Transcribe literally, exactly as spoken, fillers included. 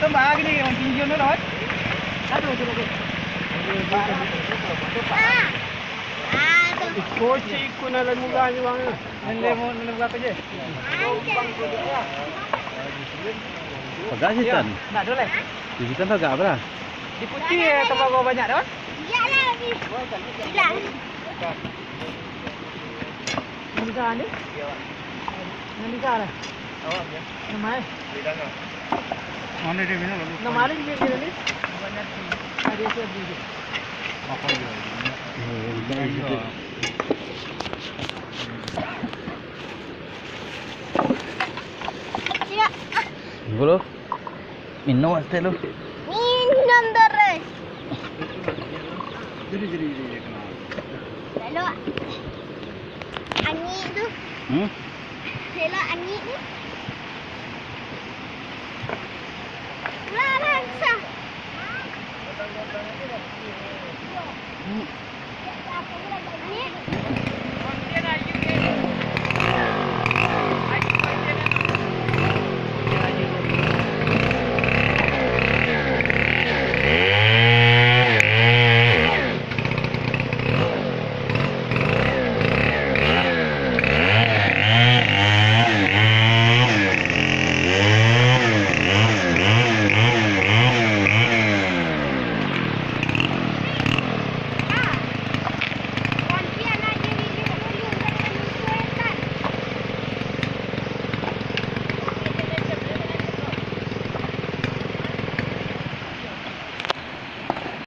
Bah, gini, yang tinggi tu lah, kan? Aduh, tu lagi. Ah. Ah, tu. Kunci ikun dalam murah ni, bang. Nilai mu-, nilai berapa je? Pagar sitan. Nak dulu, eh? Di sitan pagar apa lah? Di putih, eh, tembaga banyak tu, kan? Iyalah, Bi. Bilang. Yang di sana ni? Yang di sana. Nama, eh? Mana dia, mana lalu? Nama dia, dia, dia ni? Ada siapa dia? Apa dia? Siap. Dulu. Minum es teh lu. Minum terus. Jadi, jadi, jadi, jadi, kenal. Lalu, Ani tu. Hmm? Lalu, Ani tu. Lah, lah, bisa. Hmm. Ani.